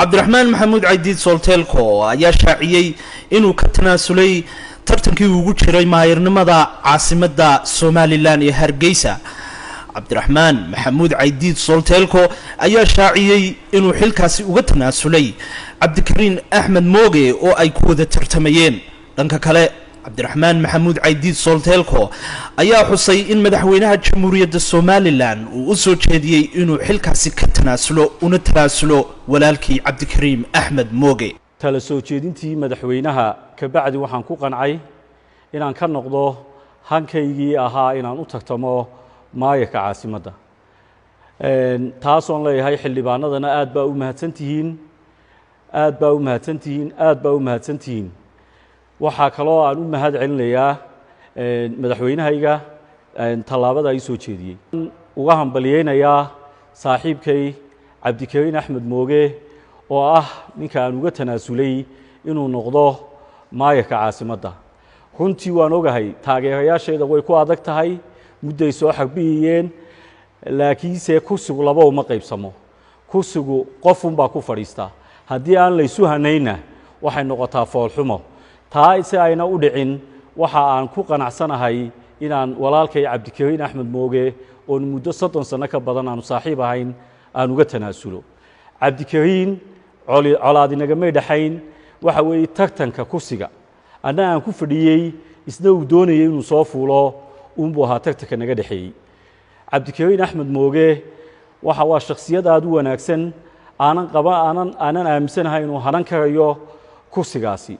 Cabdiraxmaan Maxamuud Caydiid Soltelco ayaa shaaciyey inuu ka tanaasulay tartankii ugu jiray maayirnimada caasimadda Somaliland ee Hargeysa. Cabdiraxmaan Maxamuud Caydiid Soltelco ayaa shaaciyey inuu xilkaasi uga tanaasulay Cabdikariin Axmed Mooge oo ay ku wada tartamayeen. Dhanka kale, Cabdiraxmaan Maxamuud Caydiid Soltelco ayaa xusay in madaxweynaha Jamhuuriyadda Somaliland uu u soo jeediyey inuu xilkaasi ka tanaasulo, una tanaasulo walaalkii Cabdikariim Axmed Mooge. Tala soo jeedintii madaxweynaha kabacdi, waxaan ku qancay inaan ka noqdo hankaygii ahaa inaan u tartamo maayarka caasimadda. Taasoon leeyahay xildhibaanadana aad baa u mahadsantihiin, aad baa u mahadsantihiin, aad baa u mahadsantihiin. Waxaa kaloo aan u mahad celinayaa madaxweynahayga tallaabada ay soo jeediyey. Uga hambalyeynayaa saaxiibkay Cabdikariin Axmed Mooge, oo ah ninka aan uga tanaasulay inuu noqdo maayarka caasimadda. Runtii waan ogahay taageerayaashayda way ku adag tahay, mudday soo xarbiyayeen, laakiinse kursigu laba uma qaybsamo. Kursigu qofunbaa ku fadhiistaa. Haddii aan laysu hanaynna, waxay noqotaa foolxumo. Taa si ayna u dhicin, waxa aan ku qanacsanahay inaan walaalkay Cabdikariin Axmed Mooge, oon muddo 30 sano ka badan aanu saaxiib ahayn, aan uga tanaasulo. Cabdikariin colaadi nagamay dhexayn. Waxa weeye tartanka kursiga anna aan ku fadhiyey, isna uu doonayay inuu soo fuulo uunbuu ahaa tartanka naga dhexeeyey. Cabdikariin Axmed Mooge waxa waa shakhsiyad aada u wanaagsan, aanan qaba aanan aaminsanahay inuu hanan karayo kursigaasi.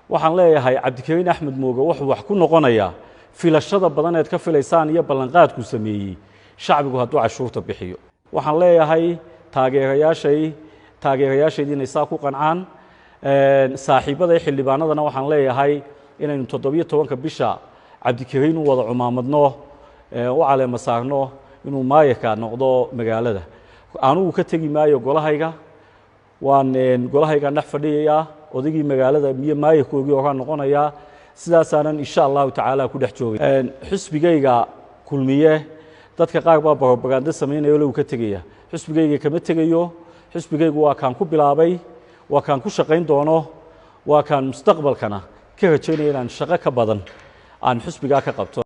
Waxaan leeyahay Cabdikariin Axmed Mooge wuxuu wax ku noqonayaa filashada badan eed ka filaysaan iyo ballanqaadkuu sameeyey, shacbigu hadduu cashuurta bixiyo. Waxaan leeyahay taageerayaashaydii inay saa ku qancaan. Saaxiibada xildhibaanadana waxaan leeyahay inaynu 17-ka bisha Cabdikariin u wada cumaamadno, u caleema saarno inuu maayarka noqdo magaalada. Anugu ka tegi maayo golahayga, waan golahaygaan dhex fadhiyayaa, odaygii magaalada miyo maayarkoogii horaa noqonayaa. Sidaasaanan insha Allahu tacaala ku dhex joogay xisbigayga Kulmiye. Dadka qaar baa propaganda samaynaya low ka tegaya. Xisbigayga kama tegayo. Xisbigaygu waa kaan ku bilaabay, waa kaan ku shaqayn doono, waa kaan mustaqbalkana ka rajaynaya inaan shaqo ka badan aan xisbigaa ka qabto.